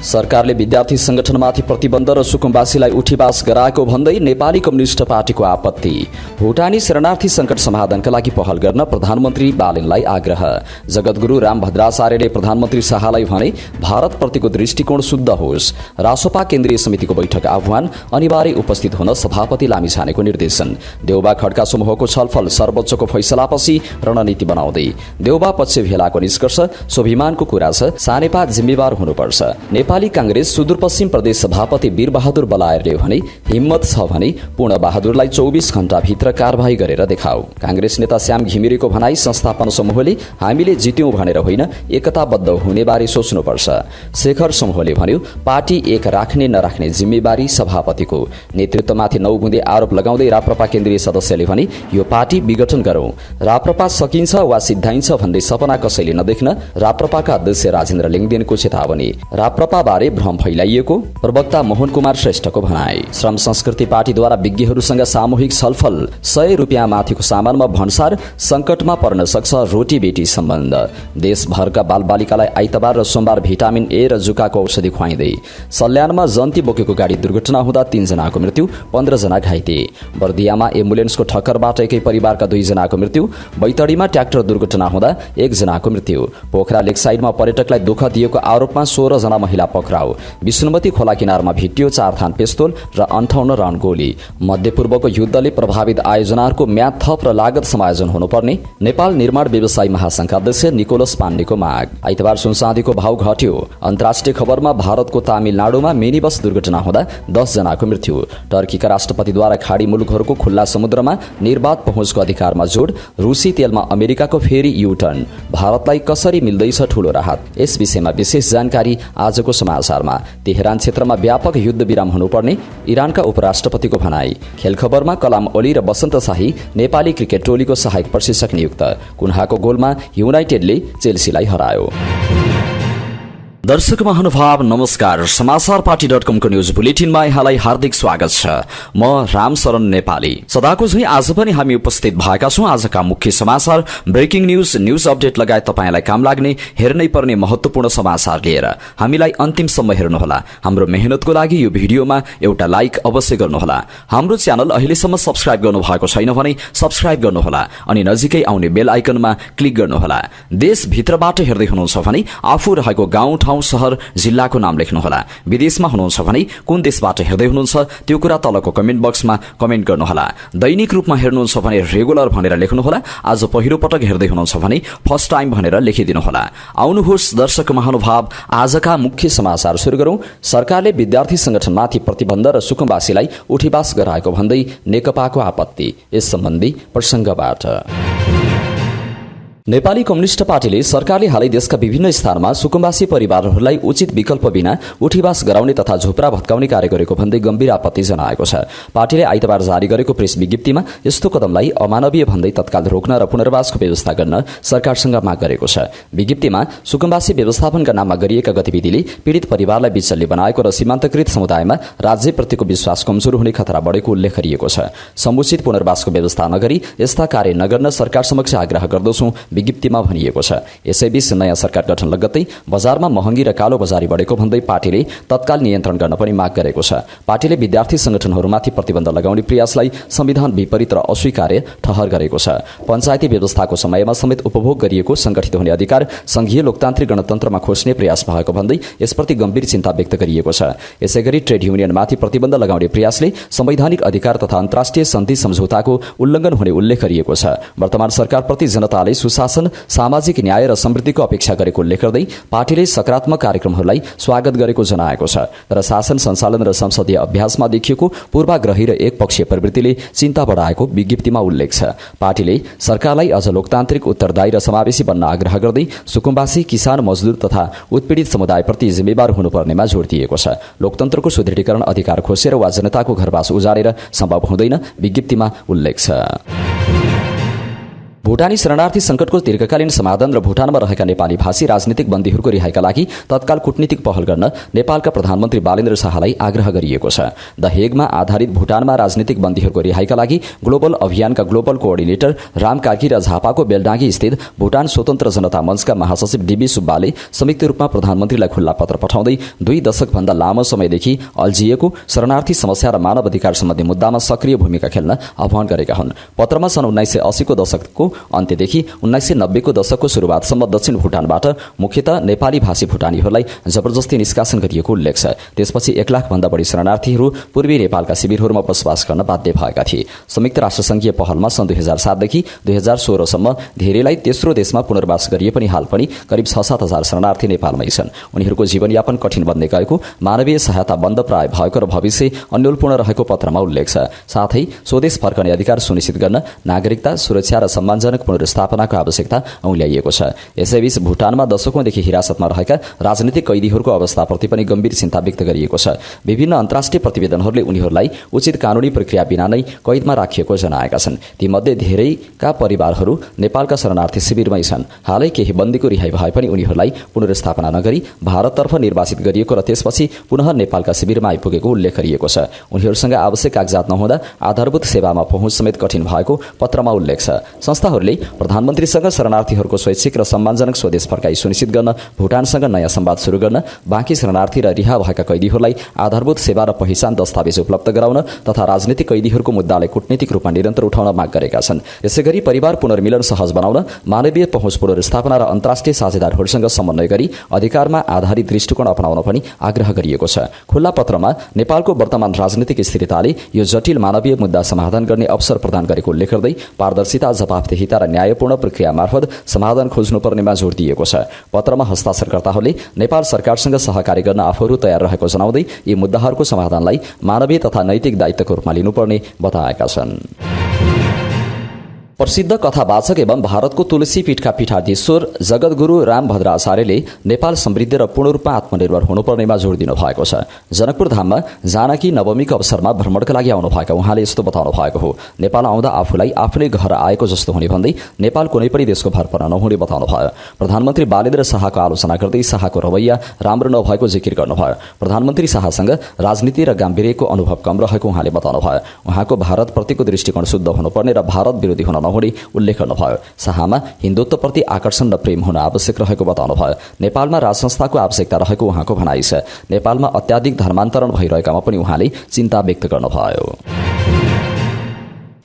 सरकारले विद्यार्थी संगठनमाथि प्रतिबन्ध र सुकुम्बासीलाई उठीबास गराएको भन्दै नेपाली कम्युनिष्ट पार्टीको आपत्ति। भुटानी शरणार्थी संकट समाधानका लागि पहल गर्न प्रधानमन्त्री बालेनलाई आग्रह। जगतगुरु रामभद्राचार्यले प्रधानमन्त्री शाहलाई भने भारतप्रतिको दृष्टिकोण शुद्ध होस्। रासोपा केन्द्रीय समितिको बैठक आह्वान, अनिवार्य उपस्थित हुन सभापति लामिछानेको निर्देशन। देउबा खड्का समूहको छलफल, सर्वोच्चको फैसलापछि रणनीति बनाउँदै। देउबा पक्ष भेलाको निष्कर्ष स्वाभिमानको कुरा छ, सानेपा जिम्मेवार हुनुपर्छ। नेपाली कांग्रेस सुदूरपश्चिम प्रदेश सभापति वीरबहादुर बलायरले भने हिम्मत छ भने पूर्ण बहादुरलाई 24 घण्टाभित्र कारबाही गरेर देखाऊ। कांग्रेस नेता श्याम घिमिरेको भनाई, संस्थापन समूहले हामीले जित्यौं भनेर होइन, एकताबद्ध हुने बारे सोच्नुपर्छ। शेखर समूहले भन्यो, पार्टी एक राख्ने नराख्ने जिम्मेवारी सभापतिको। नेतृत्वमाथि 9 बुँदे आरोप लगाउँदै राप्रपा केन्द्रीय सदस्यले भने यो पार्टी विघटन गरौं। राप्रपा सकिन्छ वा सिद्धाइन्छ भन्ने सपना कसैले नदेख्न, राप्रपाका अध्यक्ष राजेन्द्र लिङदेनको चेतावनी। राप्रपा बारे भ्रम फैलाइएको प्रवक्ता मोहन कुमार श्रेष्ठको भनाई। श्रम संस्कृति पार्टीद्वारा विज्ञहरूसँग सामूहिक छलफल। 100 रुपियाँ माथिको सामानमा भन्सार, संकटमा पर्न सक्छ रोटी बेटी सम्बन्ध। देशभरका बालबालिकालाई आइतबार र सोमबार भिटामिन ए र जुकाको औषधि खुवाइँदै। सल्यानमा जन्ती बोकेको गाडी दुर्घटना हुँदा 3 जनाको मृत्यु, 15 जना घाइते। बर्दियामा एम्बुलेन्सको ठक्करबाट एकै परिवारका 2 जनाको मृत्यु। बैतडीमा ट्र्याक्टर दुर्घटना हुँदा 1 जनाको मृत्यु। पोखरा लेकसाइडमा पर्यटकलाई दुःख दिएको आरोपमा 16 जना महिला पक्राउ। विष्णुमती खोला किनारमा भिटियो 4 थान पिस्तोल र 58 राउन्ड गोली। मध्यपूर्वको युद्धले प्रभावित आयोजनाहरूको म्याद थप र लागत समायोजन हुनुपर्ने नेपाल निर्माण व्यवसायी महासंघका अध्यक्ष निकोलस पाण्डेको माग। आइतबार सुनचाँदीको भाव घट्यो। अन्तर्राष्ट्रिय खबरमा भारतको तमिलनाडुमा मिनी बस दुर्घटना हुँदा 10 जनाको मृत्यु। टर्कीका राष्ट्रपतिद्वारा खाडी मुलुकहरूको खुल्ला समुद्रमा निर्बाध पहुँचको अधिकारमा जोड। रूसी तेलमा अमेरिकाको फेरि युटर्न। भारतलाई कसरी मिल्दैछ ठूलो राहत, यस विषयमा विशेष जानकारी आजको समाचारमा। तेहरान क्षेत्रमा व्यापक युद्ध विराम हुनुपर्ने इरानका उपराष्ट्रपतिको भनाई। खेल खबरमा कलाम ओली र वसन्त शाही नेपाली क्रिकेट टोलीको सहायक प्रशिक्षक नियुक्त। कुन्हाको गोलमा युनाइटेडले चेल्सीलाई हरायो। दर्शक महानुभाव नमस्कार। समाचार पार्टी.com को न्यूज बुलेटिनमा यहाँलाई हार्दिक स्वागत छ। म रामशरण नेपाली। सदाको झै आज पनि हामी उपस्थित भएका छौं आजका मुख्य समाचार, ब्रेकिङ न्यूज अपडेट लगायत तपाईलाई काम लाग्ने, हेर्नै पर्ने महत्वपूर्ण समाचार लिएर। हामीलाई अन्तिमसम्म हेर्नुहोला। हाम्रो मेहनतको लागि यो भिडियोमा एउटा लाइक अवश्य गर्नुहोला। हाम्रो च्यानल अहिलेसम्म सब्स्क्राइब गर्नुभएको छैन भने सब्स्क्राइब गर्नुहोला अनि नजिकै आउने बेल आइकनमा क्लिक गर्नुहोला। देशभित्रबाट हेर्दै हुनुहुन्छ भने आफू रहेको गाउँ ठाउँ शहर जिल्लाको नाम लेख्नुहोला। विदेशमा हुनुहुन्छ भने कुन देशबाट हेर्दै हुनुहुन्छ त्यो कुरा तलको कमेन्ट बक्समा कमेन्ट गर्नुहोला। दैनिक रूपमा हेर्नुहुन्छ भने रेगुलर भनेर लेख्नुहोला। आज पहिलो पटक हेर्दै हुनुहुन्छ भने फर्स्ट टाइम भनेर लेखिदिनुहोला। आउनुहोस् दर्शक महानुभाव, आजका मुख्य समाचार सुरु गरौं। सरकारले विद्यार्थी संगठनमाथि प्रतिबन्ध र सुकुम्बासीलाई उठीबास गराएको भन्दै नेकपाको आपत्ति। यस सम्बन्धी प्रसंगबाट नेपाली कम्युनिष्ट पार्टीले सरकारले हालै देशका विभिन्न स्थानमा सुकुम्बासी परिवारहरूलाई उचित विकल्प बिना उठीबास गराउने तथा झोपडा भत्काउने कार्य गरेको भन्दै गम्भीर आपत्ति जनाएको छ। पार्टीले आइतबार जारी गरेको प्रेस विज्ञप्तिमा यस्तो कदमलाई अमानवीय भन्दै तत्काल रोक्न र पुनर्वासको व्यवस्था गर्न सरकारसँग माग गरेको छ। विज्ञप्तिमा सुकुम्बासी व्यवस्थापनका नाममा गरिएका गतिविधिले पीड़ित परिवारलाई विचल्य बनाएको र सीमान्तकृत समुदायमा राज्यप्रतिको विश्वास कमजोर हुने खतरा बढेको उल्लेख गरिएको छ। समुचित पुनर्वासको व्यवस्था नगरी यस्ता कार्य नगर्न सरकार समक्ष आग्रह गर्दछौं विज्ञप्तिमा भनिएको छ। यसैबीच नयाँ सरकार गठन लगत्तै बजारमा महँगी र कालो बजारी बढेको भन्दै पार्टीले तत्काल नियन्त्रण गर्न पनि माग गरेको छ। पार्टीले विद्यार्थी संगठनहरूमाथि प्रतिबन्ध लगाउने प्रयासलाई संविधान विपरीत र अस्वीकार्य ठहर गरेको छ। पञ्चायती व्यवस्थाको समयमा समेत उपभोग गरिएको संगठित हुने अधिकार संघीय लोकतान्त्रिक गणतन्त्रमा खोज्ने प्रयास भएको भन्दै यसप्रति गम्भीर चिन्ता व्यक्त गरिएको छ। यसैगरी ट्रेड युनियनमाथि प्रतिबन्ध लगाउने प्रयासले संवैधानिक अधिकार तथा अन्तर्राष्ट्रिय सन्धि सम्झौताको उल्लङ्घन हुने उल्लेख गरिएको छ। वर्तमान सरकारप्रति जनताले सुशासन, सामाजिक न्याय र समृद्धिको अपेक्षा गरेको उल्लेख गर्दै पार्टीले सकारात्मक कार्यक्रमहरूलाई स्वागत गरेको जनाएको छ। तर शासन सञ्चालन र संसदीय अभ्यासमा देखिएको पूर्वाग्रही र एकपक्षीय प्रवृत्तिले चिन्ता बढाएको विज्ञप्तिमा उल्लेख छ। पार्टीले सरकारलाई अझ लोकतान्त्रिक, उत्तरदायी र समावेशी बन्न आग्रह गर्दै सुकुम्बासी, किसान, मजदुर तथा उत्पीडित समुदायप्रति जिम्मेवार हुनुपर्नेमा जोड दिएको छ। लोकतन्त्रको सुदृढीकरण अधिकार खोसेर वा जनताको घरवास उजाडेर सम्भव हुँदैन, विज्ञप्तिमा उल्लेख छ। भुटानी शरणार्थी संकटको दीर्घकालीन समाधान र भुटानमा रहेका नेपाली भाषी राजनीतिक बन्दीहरूको रिहाइका लागि तत्काल कूटनीतिक पहल गर्न नेपालका प्रधानमन्त्री बालेन्द्र शाहलाई आग्रह गरिएको छ। द हेगमा आधारित भुटानमा राजनीतिक बन्दीहरूको रिहाइका लागि ग्लोबल अभियानका ग्लोबल कोअर्डिनेटर राम कार्की र झापाको बेलडाँगी स्थित भुटान स्वतन्त्र जनता मञ्चका महासचिव डीबी सुब्बाले संयुक्त रूपमा प्रधानमन्त्रीलाई खुल्ला पत्र पठाउँदै 2 दशकभन्दा लामो समयदेखि अल्झिएको शरणार्थी समस्या र मानव अधिकार सम्बन्धी मुद्दामा सक्रिय भूमिका खेल्न आह्वान गरेका हुन्। पत्रमा सन् 1980 को दशकको अन्त्यदेखि 1990 को दशकको सुरुवातसम्म दक्षिण भुटानबाट मुख्यतः नेपाली भाषी भुटानीहरूलाई जबरजस्ती निष्कासन गरिएको उल्लेख छ। त्यसपछि 1 लाख भन्दा बढी शरणार्थीहरू पूर्वी नेपालका शिविरहरूमा बसोबास गर्न बाध्य भएका थिए। संयुक्त राष्ट्रसङ्घीय पहलमा सन् 2007 देखि 2016 सम्म धेरैलाई तेस्रो देशमा पुनर्वास गरिए पनि हाल पनि करिब 6-7 हजार शरणार्थी नेपालमै छन्। उनीहरूको जीवनयापन कठिन बन्दै गएको, मानवीय सहायता बन्द प्राय भएको र भविष्य अन्योलपूर्ण रहेको पत्रमा उल्लेख छ। साथै स्वदेश फर्कने अधिकार सुनिश्चित गर्न नागरिकता, सुरक्षा र सम्मानजनक पुनर्स्थापनाको आवश्यकता औल्याइएको छ। यसैबीच भुटानमा दशकौंदेखि हिरासतमा रहेका राजनीतिक कैदीहरूको अवस्थाप्रति पनि गम्भीर चिन्ता व्यक्त गरिएको छ। विभिन्न अन्तर्राष्ट्रिय प्रतिवेदनहरूले उनीहरूलाई उचित कानूनी प्रक्रिया बिना नै कैदमा राखिएको जनाएका छन्। तीमध्ये धेरैका परिवारहरू नेपालका शरणार्थी शिविरमै छन्। हालै केही बन्दीको रिहाई भए पनि उनीहरूलाई पुनर्स्थापना नगरी भारततर्फ निर्वासित गरिएको र त्यसपछि पुनः नेपालका शिविरमा आइपुगेको उल्लेख गरिएको छ। उनीहरूसँग आवश्यक कागजात नहुँदा आधारभूत सेवामा पहुँच समेत कठिन भएको पत्रमा उल्लेख छ। संस्थाहरूले प्रधानमन्त्रीसँग शरणार्थीहरूको स्वैच्छिक र सम्मानजनक स्वदेश फर्काई सुनिश्चित गर्न, भुटानसँग नयाँ संवाद शुरू गर्न, बाँकी शरणार्थी र रिहा भएका कैदीहरूलाई आधारभूत सेवा र पहिचान दस्तावेज उपलब्ध गराउन तथा राजनीतिक कैदीहरूको मुद्दालाई कूटनीतिक रूपमा निरन्तर उठाउन माग गरेका छन्। यसैगरी परिवार पुनर्मिलन सहज बनाउन, मानवीय पहुँच पुनर्स्थापना र अन्तर्राष्ट्रिय साझेदारहरूसँग समन्वय गरी अधिकारमा आधारित दृष्टिकोण अपनाउन पनि आग्रह गरिएको छ। खुल्ला पत्रमा नेपालको वर्तमान राजनीतिक स्थिरताले यो जटिल मानवीय मुद्दा समाधान गर्ने अवसर प्रदान गरेको उल्लेख गर्दै पारदर्शिता, जवाफदेहिता र न्यायपूर्ण प्रक्रिया मार्फत समाधान खोज्नुपर्नेमा जोड दिएको छ। पत्रमा हस्ताक्षरकर्ताहरूले नेपाल सरकारसँग सहकार्य गर्न आफूहरू तयार रहेको जनाउँदै यी मुद्दाहरूको समाधानलाई मानवीय तथा नैतिक दायित्वको रूपमा लिनुपर्ने बताएका छन्। प्रसिद्ध कथावाचक एवं भारतको तुलसी पीठका पीठाधीश्वर जगद्गुरु रामभद्र आचार्यले नेपाल समृद्ध र पूर्ण रूपमा आत्मनिर्भर हुनुपर्नेमा जोड दिनु भएको छ। जनकपुर धाममा जानकी नवमीको अवसरमा भ्रमणका लागि आउनु भएको उहाँले यस्तो बताउनु भएको हो। नेपाल आउँदा आफूलाई आफ्नै घर आएको जस्तो हुने भन्दै नेपाल कुनै पनि देशको भर पर्न नहुने बताउनु भयो। प्रधानमन्त्री बालेन्द्र शाहको आलोचना गर्दै शाहको रवैया राम्रो नभएको जिकिर गर्नुभयो। प्रधानमन्त्री शाहसँग राजनीति र गाम्भीर्यको अनुभव कम रहेको उहाँले बताउनु भयो। उहाँको भारतप्रतिको दृष्टिकोण शुद्ध हुनुपर्ने र भारत विरोधी हुन नहुने उल्लेख गर्नुभयो। शाहमा हिन्दुत्वप्रति आकर्षण र प्रेम हुन आवश्यक रहेको बताउनुभयो। नेपालमा राजसंस्थाको आवश्यकता रहेको उहाँको भनाइ छ। नेपालमा अत्याधिक धर्मान्तरण भइरहेकामा पनि उहाँले चिन्ता व्यक्त गर्नुभयो।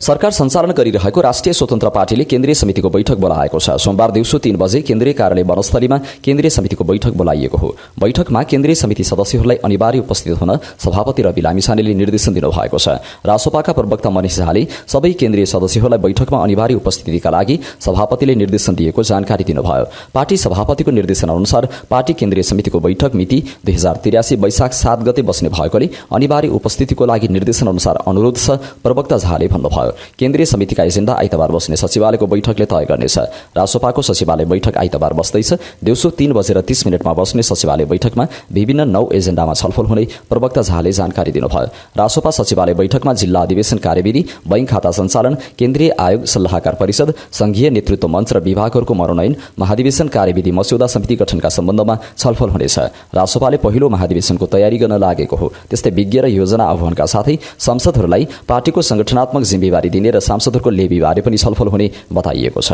सरकार सञ्चालन गरिरहेको राष्ट्रिय स्वतन्त्र पार्टीले केन्द्रीय समितिको बैठक बोलाएको छ। सोमबार दिउँसो 3 बजे केन्द्रीय कार्यालय वनस्थलीमा केन्द्रीय समितिको बैठक बोलाइएको हो। बैठकमा केन्द्रीय समिति सदस्यहरूलाई अनिवार्य उपस्थित हुन सभापति रवि लामिछानेले निर्देशन दिनुभएको छ। रासोपाका प्रवक्ता मनिष झाले सबै केन्द्रीय सदस्यहरूलाई बैठकमा अनिवार्य उपस्थितिका लागि सभापतिले निर्देशन दिएको जानकारी दिनुभयो। पार्टी सभापतिको निर्देशन अनुसार पार्टी केन्द्रीय समितिको बैठक मिति 2083 वैशाख 7 गते बस्ने भएकोले अनिवार्य उपस्थितिको लागि निर्देशन अनुसार अनुरोध छ, प्रवक्ता झाले भन्नुभयो। केन्द्रीय समितिका एजेन्डा आइतबार बस्ने सचिवालयको बैठकले तय गर्नेछ। रासोपाको सचिवालय बैठक आइतबार बस्दैछ। दिउँसो 3:30 बस्ने सचिवालय बैठकमा विभिन्न 9 एजेन्डामा छलफल हुने प्रवक्ता झाले जानकारी दिनुभयो। रासोपा सचिवालय बैठकमा जिल्ला अधिवेशन कार्यविधि, बैंक खाता सञ्चालन, केन्द्रीय आयोग सल्लाहकार परिषद, संघीय नेतृत्व मञ्च र विभागहरूको मनोनयन, महाधिवेशन कार्यविधि मस्यौदा समिति गठनका सम्बन्धमा छलफल हुनेछ। रासोपाले पहिलो महाधिवेशनको तयारी गर्न लागेको हो। त्यस्तै विज्ञ र योजना आह्वानका साथै सांसदहरूलाई पार्टीको संगठनात्मक जिम्मेवारी दिने र सांसदहरूको लेबीबारे पनि छलफल हुने बताइएको छ।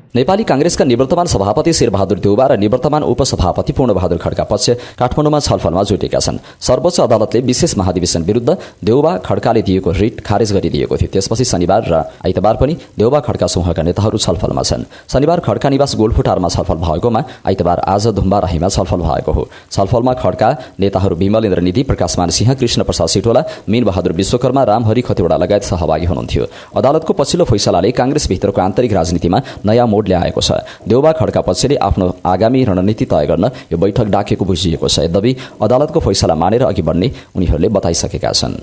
नेपाली कांग्रेसका निवर्तमान सभापति शेरबहादुर देउवा र निवर्तमान उपसभापति पूर्णबहादुर खड्का पक्ष काठमाडौँमा छलफलमा जुटेका छन्। सर्वोच्च अदालतले विशेष महाधिवेशन विरुद्ध देउवा खड्काले दिएको रिट खारेज गरिदिएको थियो। त्यसपछि शनिबार र आइतबार पनि देउवा खड्का समूहका नेताहरू छलफलमा छन्। शनिबार खड्का निवास गोलफुटारमा छलफल भएकोमा आइतबार आज धुम्बा राहीमा छलफल भएको हो। छलफलमा खड्का नेताहरू विमलेन्द्र निधि, प्रकाशमान सिंह, कृष्ण प्रसाद सिटोला, मीन बहादुर विश्वकर्मा, रामहरि खतिवडा लगायत सहभागी हुनुहुन्थ्यो। अदालतको पछिल्लो फैसलाले कांग्रेसभित्रको आन्तरिक राजनीतिमा नयाँ मोड ल्याएको छ। देउवा खड्का पक्षले आफ्नो आगामी रणनीति तय गर्न यो बैठक डाकेको बुझिएको छ। यद्यपि अदालतको फैसला मानेर अघि बढ्ने उनीहरूले बताइसकेका छन्।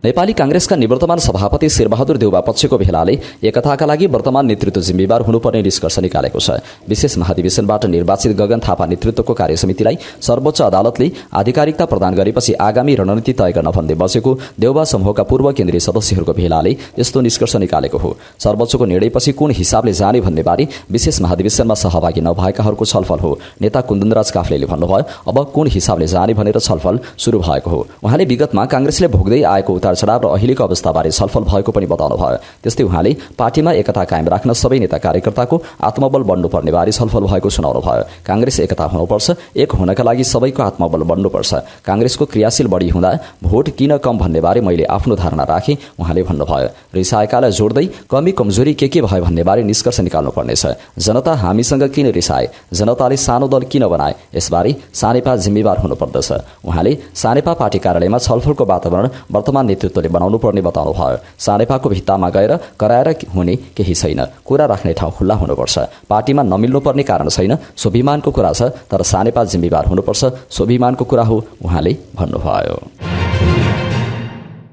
नेपाली कांग्रेसका निवर्तमान सभापति शेरबहादुर देउवा पक्षको भेलाले एकताका लागि वर्तमान नेतृत्व जिम्मेवार हुनुपर्ने निष्कर्ष निकालेको छ। विशेष महाधिवेशनबाट निर्वाचित गगन थापा नेतृत्वको कार्यसमितिलाई सर्वोच्च अदालतले आधिकारिकता प्रदान गरेपछि आगामी रणनीति तय गर्न भन्दै बसेको देउवा समूहका पूर्व केन्द्रीय सदस्यहरूको भेलाले यस्तो निष्कर्ष निकालेको हो। सर्वोच्चको निर्णयपछि कुन हिसाबले जाने भन्ने बारे विशेष महाधिवेशनमा सहभागी नभएकाहरूको छलफल हो। नेता कुन्दनराज काफ्लेले भन्नुभयो, अब कुन हिसाबले जाने भनेर छलफल सुरु भएको हो। उहाँले विगतमा कांग्रेसले भोग्दै आएको उतारचढाव र अहिलेको अवस्थाबारे छलफल भएको पनि बताउनु भयो। त्यस्तै उहाँले पार्टीमा एकता कायम राख्न सबै नेता कार्यकर्ताको आत्मबल बढ्नुपर्ने बारे छलफल भएको सुनाउनु भयो। कांग्रेस एकता हुनुपर्छ, एक हुनका लागि सबैको आत्मबल बढ्नुपर्छ। कांग्रेसको क्रियाशील बढी हुँदा भोट किन कम भन्ने बारे मैले आफ्नो धारणा राखेँ, उहाँले भन्नुभयो। रिसाएकालाई जोड्दै कमी कमजोरी के भयो भन्ने बारे निष्कर्ष निकाल्नुपर्नेछ। जनता हामीसँग किन रिसाए, जनताले सानो दल किन बनाए, यसबारे सानेपा जिम्मेवार हुनुपर्दछ। उहाँले सानेपा पार्टी कार्यालयमा छलफलको वातावरण वर्तमान नेतृत्वले बनाउनु पर्ने बताउनु भयो। सानेपाको भित्तामा गएर कराएर हुने केही छैन, कुरा राख्ने ठाउँ खुल्ला हुनुपर्छ। पार्टीमा नमिल्नुपर्ने कारण छैन, स्वाभिमानको कुरा छ, तर सानेपा जिम्मेवार हुनुपर्छ, स्वाभिमानको कुरा हो, उहाँले भन्नुभयो।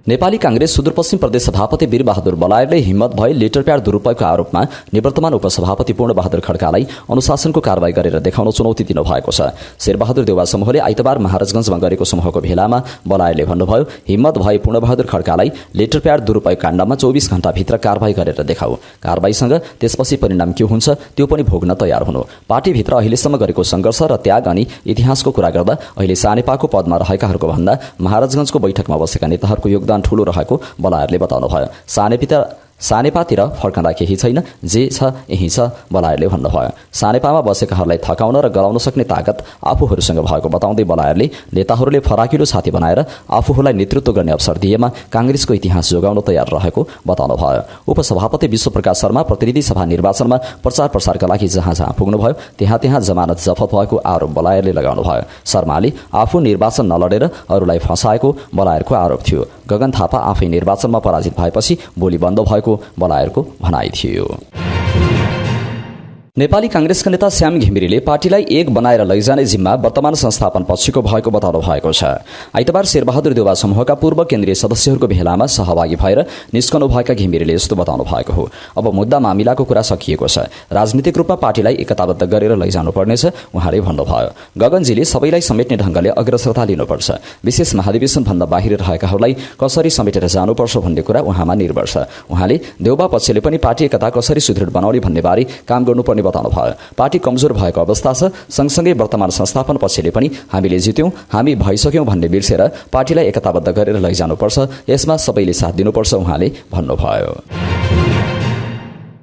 नेपाली कांग्रेस सुदूरपश्चिम प्रदेश सभापति वीरबहादुर बलायरले हिम्मत भए लेटर प्याड दुरुपयोगको आरोपमा निवर्तमान उपसभापति पूर्णबहादुर खड्कालाई अनुशासनको कारबाही गरेर देखाउन चुनौती दिनुभएको छ। शेरबहादुर देउवा समूहले आइतबार महाराजगञ्जमा गरेको समूहको भेलामा बलायरले भन्नुभयो, हिम्मत भए पूर्णबहादुर खड्कालाई लेटर प्याड दुरुपयोग काण्डमा 24 घण्टाभित्र कारबाही गरेर देखाऊ। कारबाहीसँग त्यसपछि परिणाम के हुन्छ त्यो पनि भोग्न तयार हुनु। पार्टीभित्र अहिलेसम्म गरेको संघर्ष र त्याग अनि इतिहासको कुरा गर्दा अहिले सानेपाको पदमा रहेकाहरूको भन्दा महाराजगञ्जको बैठकमा बसेका नेताहरूको योगदान ठूलो रहेको बलायरले बताउनुभयो। सानेपातिर फर्कँदा केही छैन, जे छ यही छ, बलायरले भन्नुभयो। सानेपामा बसेकाहरूलाई थकाउन र गराउन सक्ने ताकत आफूहरूसँग भएको बताउँदै बलायरले नेताहरूले फराकिलो छाती बनाएर आफूहरूलाई नेतृत्व गर्ने अवसर दिएमा कांग्रेसको इतिहास जोगाउन तयार रहेको बताउनुभयो। उपसभापति विश्वप्रकाश शर्मा प्रतिनिधि सभा निर्वाचनमा प्रचार प्रसारका लागि जहाँ जहाँ पुग्नुभयो त्यहाँ जमानत जफत भएको आरोप बलायरले लगाउनुभयो। शर्माले आफू निर्वाचन नलडेर अरूलाई फसाएको बलायरको आरोप थियो। गगन थापा आफै निर्वाचनमा पराजित भएपछि बोली बन्द भएको बलायरको भनाइ थियो। नेपाली कांग्रेसका नेता श्याम घिमिरेले पार्टीलाई एक बनाएर लैजाने जिम्मा वर्तमान संस्थापन पक्षको भएको बताउनु भएको छ। आइतबार शेरबहादुर देउवा समूहका पूर्व केन्द्रीय सदस्यहरूको भेलामा सहभागी भएर निस्कनु भएका घिमिरेले यस्तो बताउनु भएको हो। अब मुद्दा मामिलाको कुरा सकिएको छ, राजनीतिक रूपमा पार्टीलाई एकताबद्ध गरेर लैजानु पर्नेछ, उहाँले भन्नुभयो। गगनजीले सबैलाई समेट्ने ढंगले अग्रसरता लिनुपर्छ, विशेष महाधिवेशनभन्दा बाहिर रहेकाहरूलाई कसरी समेटेर जानुपर्छ भन्ने कुरा उहाँमा निर्भर छ। उहाँले देउवा पक्षले पनि पार्टी एकता कसरी सुदृढ बनाउने भन्ने बारे काम गर्नुपर्ने बताउनु भयो। पार्टी कमजोर भएको अवस्था छ, सँगसँगै वर्तमान संस्थापन पक्षले पनि हामीले जित्यौं, हामी भइसक्यौं भन्ने बिर्सेर पार्टीलाई एकताबद्ध गरेर लैजानुपर्छ, यसमा सबैले साथ दिनुपर्छ, उहाँले भन्नुभयो।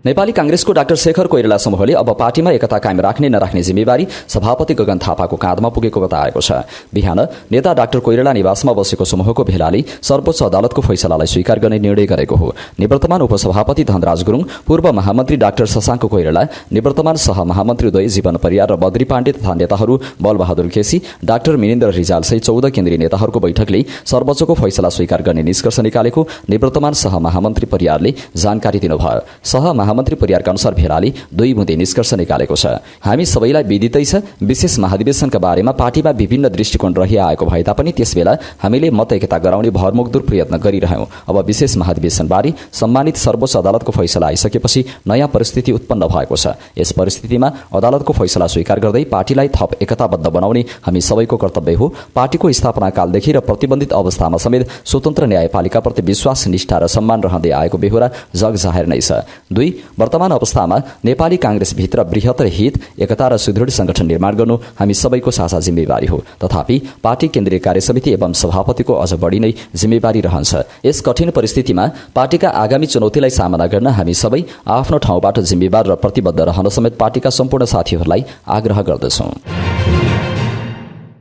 नेपाली कांग्रेसको डाक्टर शेखर कोइराला समूहले अब पार्टीमा एकता कायम राख्ने नराख्ने जिम्मेवारी सभापति गगन थापाको काँधमा पुगेको बताएको छ। बिहान नेता डाक्टर कोइराला निवासमा बसेको समूहको भेलाले सर्वोच्च अदालतको फैसलालाई स्वीकार गर्ने निर्णय गरेको हो। निवर्तमान उपसभापति धनराज गुरुङ, पूर्व महामन्त्री डाक्टर शशाङ्क कोइराला, निवर्तमान सहमहामन्त्री उदय जीवन परियार र बद्री पाण्डे तथा नेताहरू बलबहादुर केसी, डाक्टर मिनेन्द्र रिजाल सहित 14 केन्द्रीय नेताहरूको बैठकले सर्वोच्चको फैसला स्वीकार गर्ने निष्कर्ष निकालेको निवर्तमान सहमहामन्त्री परियारले जानकारी दिनुभयो। मन्त्री परियारका अनुसार भेलाले 2 बुँदे निष्कर्ष निकालेको छ। हामी सबैलाई विदितै छ, विशेष महाधिवेशनका बारेमा पार्टीमा विभिन्न दृष्टिकोण रहिआएको भए तापनि त्यसबेला हामीले मत एकता गराउने भरमुग्दुर प्रयत्न गरिरह्यौं। अब विशेष महाधिवेशनबारे सम्मानित सर्वोच्च अदालतको फैसला आइसकेपछि नयाँ परिस्थिति उत्पन्न भएको छ। यस परिस्थितिमा अदालतको फैसला स्वीकार गर्दै पार्टीलाई थप एकताबद्ध बनाउने हामी सबैको कर्तव्य हो। पार्टीको स्थापना कालदेखि र प्रतिबन्धित अवस्थामा समेत स्वतन्त्र न्यायपालिकाप्रति विश्वास, निष्ठा र सम्मान रहँदै आएको बेहोरा जग जाहेर नै छ। 2 वर्तमान अवस्थामा नेपाली कांग्रेसभित्र बृहत्तर हित, एकता र सुदृढ संगठन निर्माण गर्नु हामी सबैको साझा जिम्मेवारी हो। तथापि पार्टी केन्द्रीय कार्यसमिति एवं सभापतिको अझ बढी नै जिम्मेवारी रहन्छ। यस कठिन परिस्थितिमा पार्टीका आगामी चुनौतीलाई सामना गर्न हामी सबै आफ्नो ठाउँबाट जिम्मेवार र प्रतिबद्ध रहन समेत पार्टीका सम्पूर्ण साथीहरूलाई आग्रह गर्दछौं।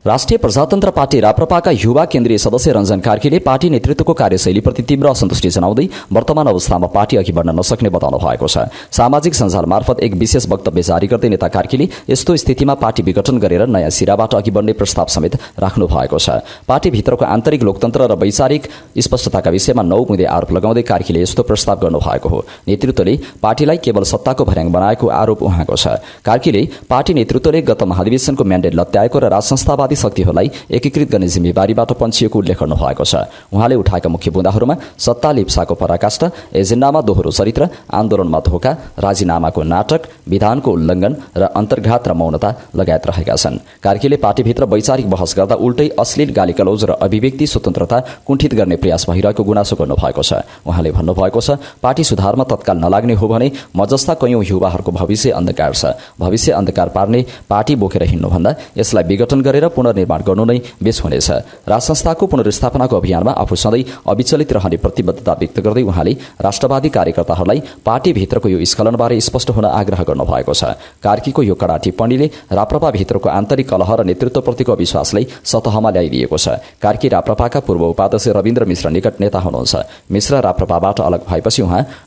राष्ट्रिय प्रजातन्त्र पार्टी राप्रपाका युवा केन्द्रीय सदस्य रञ्जन कार्कीले पार्टी नेतृत्वको कार्यशैलीप्रति तीव्र असन्तुष्टि जनाउँदै वर्तमान अवस्थामा पार्टी अघि बढ्न नसक्ने बताउनु भएको छ। सामाजिक सञ्जाल मार्फत एक विशेष वक्तव्य जारी गर्दै नेता कार्कीले यस्तो स्थितिमा पार्टी विघटन गरेर नयाँ सिराबाट अघि बढ्ने प्रस्ताव समेत राख्नु भएको छ। पार्टीभित्रको आन्तरिक लोकतन्त्र र वैचारिक स्पष्टताका विषयमा 9 बुँदे आरोप लगाउँदै कार्कीले यस्तो प्रस्ताव गर्नु भएको हो। नेतृत्वले पार्टीलाई केवल सत्ताको भर्याङ बनाएको आरोप उहाँको छ। कार्कीले पार्टी नेतृत्वले गत महाधिवेशनको म्यान्डेट लत्याएको र राजसंस्थावादी जाति शक्तिहरूलाई एकीकृत गर्ने जिम्मेवारीबाट पन्छिएको उल्लेख गर्नुभएको छ। उहाँले उठाएका मुख्य बुँदाहरूमा सत्ता लिप्साको पराकाष्ठा, एजेन्डामा दोहोरो चरित्र, आन्दोलनमा धोका, राजीनामाको नाटक, विधानको उल्लङ्घन र अन्तर्घात र मौनता लगायत रहेका छन्। कार्कीले पार्टीभित्र वैचारिक बहस गर्दा उल्टै अश्लील गालीगलौज र अभिव्यक्ति स्वतन्त्रता कुण्ठित गर्ने प्रयास भइरहेको गुनासो गर्नुभएको छ। उहाँले भन्नुभएको छ, पार्टी सुधारमा तत्काल नलाग्ने हो भने म जस्ता कयौं युवाहरूको भविष्य अन्धकार छ। भविष्य अन्धकार पार्ने पार्टी बोकेर हिँड्नुभन्दा यसलाई विघटन गरेर पुनर्निर्माण गर्नु नै बेस हुनेछ। राजसंस्थाको पुनर्स्थापनाको अभियानमा आफू सधैँ अविचलित रहने प्रतिबद्धता व्यक्त गर्दै उहाँले राष्ट्रवादी कार्यकर्ताहरूलाई पार्टीभित्रको यो स्खलनबारे स्पष्ट हुन आग्रह गर्नुभएको छ। कार्कीको यो कडा टिप्पणीले राप्रपाभित्रको आन्तरिक कलह र नेतृत्वप्रतिको अविश्वासलाई सतहमा ल्याइदिएको छ। कार्की राप्रपाका पूर्व उपाध्यक्ष रविन्द्र मिश्र निकट नेता हुनुहुन्छ। मिश्र राप्रपाबाट अलग भएपछि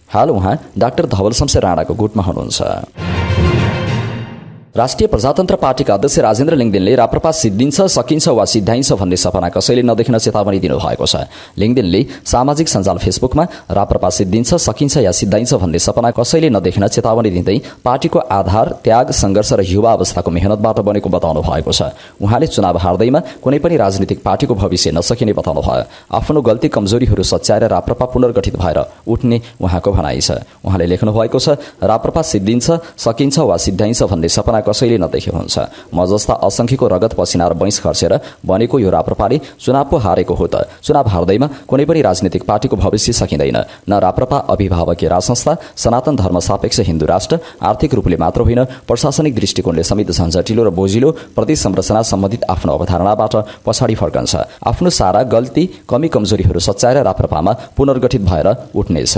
हाल उहाँ डाक्टर धवल शमशेर राणाको गुटमा हुनुहुन्छ। राष्ट्रिय प्रजातन्त्र पार्टीका अध्यक्ष राजेन्द्र लिङदेनले राप्रपा सिद्धिन्छ, सकिन्छ वा सिद्धाइन्छ भन्ने सपना कसैले नदेखिन चेतावनी दिनुभएको छ। लिङदेनले सामाजिक सञ्जाल फेसबुकमा राप्रपा सिद्धिन्छ, सकिन्छ या सिद्धाइन्छ भन्ने सपना कसैले नदेखिन चेतावनी दिँदै पार्टीको आधार त्याग, सङ्घर्ष र युवा अवस्थाको मेहनतबाट बनेको बताउनु भएको छ। उहाँले चुनाव हार्दैमा कुनै पनि राजनीतिक पार्टीको भविष्य नसकिने बताउनु भयो। आफ्नो गल्ती कमजोरीहरू सच्याएर राप्रपा पुनर्गठित भएर उठ्ने उहाँको भनाइ छ। उहाँले लेख्नु भएको छ, राप्रपा सिद्धिन्छ, सकिन्छ वा सिद्धाइन्छ भन्ने सपना कसैले नदेखे हुन्छ। म जस्ता असंख्यको रगत पसिना र बैंस खर्चेर बनेको यो राप्रपाले चुनाव पो हारेको हो त। चुनाव हार्दैमा कुनै पनि राजनीतिक पार्टीको भविष्य सकिँदैन। न राप्रपा अभिभावकीय राजसंस्था, सनातन धर्म सापेक्ष हिन्दू राष्ट्र, आर्थिक रूपले मात्र होइन प्रशासनिक दृष्टिकोणले समेत झन्झटिलो र बोझिलो प्रदेश संरचना सम्बन्धित आफ्नो अवधारणाबाट पछाडि फर्कन्छ। आफ्नो सारा गल्ती कमी कमजोरीहरू सच्याएर राप्रपामा पुनर्गठित भएर उठ्नेछ।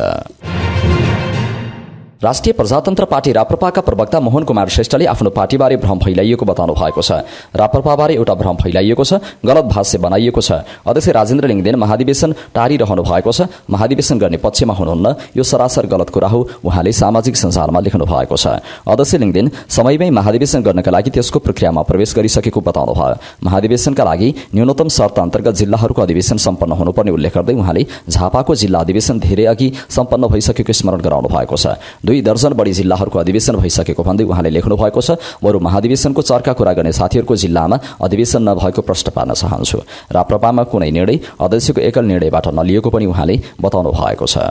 राष्ट्रिय प्रजातन्त्र पार्टी राप्रपाका प्रवक्ता मोहन कुमार श्रेष्ठले आफ्नो पार्टीबारे भ्रम फैलाइएको बताउनु भएको छ। राप्रपाबारे एउटा भ्रम फैलाइएको छ, गलत भाष्य बनाइएको छ। अध्यक्ष राजेन्द्र लिङदेन महाधिवेशन टारिरहनु भएको छ। महाधिवेशन गर्ने पक्षमा हुनुहुन्न, यो सरासर गलत कुरा हो, उहाँले सामाजिक सञ्जालमा लेख्नु भएको छ। अध्यक्ष लिङदेन समयमै महाधिवेशन गर्नका लागि त्यसको प्रक्रियामा प्रवेश गरिसकेको बताउनु भयो। महाधिवेशनका लागि न्यूनतम शर्त अन्तर्गत जिल्लाहरूको अधिवेशन सम्पन्न हुनुपर्ने उल्लेख गर्दै उहाँले झापाको जिल्ला अधिवेशन धेरै अघि सम्पन्न भइसकेको स्मरण गराउनु भएको छ। 2 दर्जन बढी जिल्लाहरूको अधिवेशन भइसकेको भन्दै उहाँले लेख्नु भएको छ, बरु महाधिवेशनको चर्का कुरा गर्ने साथीहरूको जिल्लामा अधिवेशन नभएको प्रश्न पार्न चाहन्छु। राप्रपामा कुनै निर्णय अध्यक्षको एकल निर्णयबाट नलिएको पनि उहाँले बताउनु भएको छ।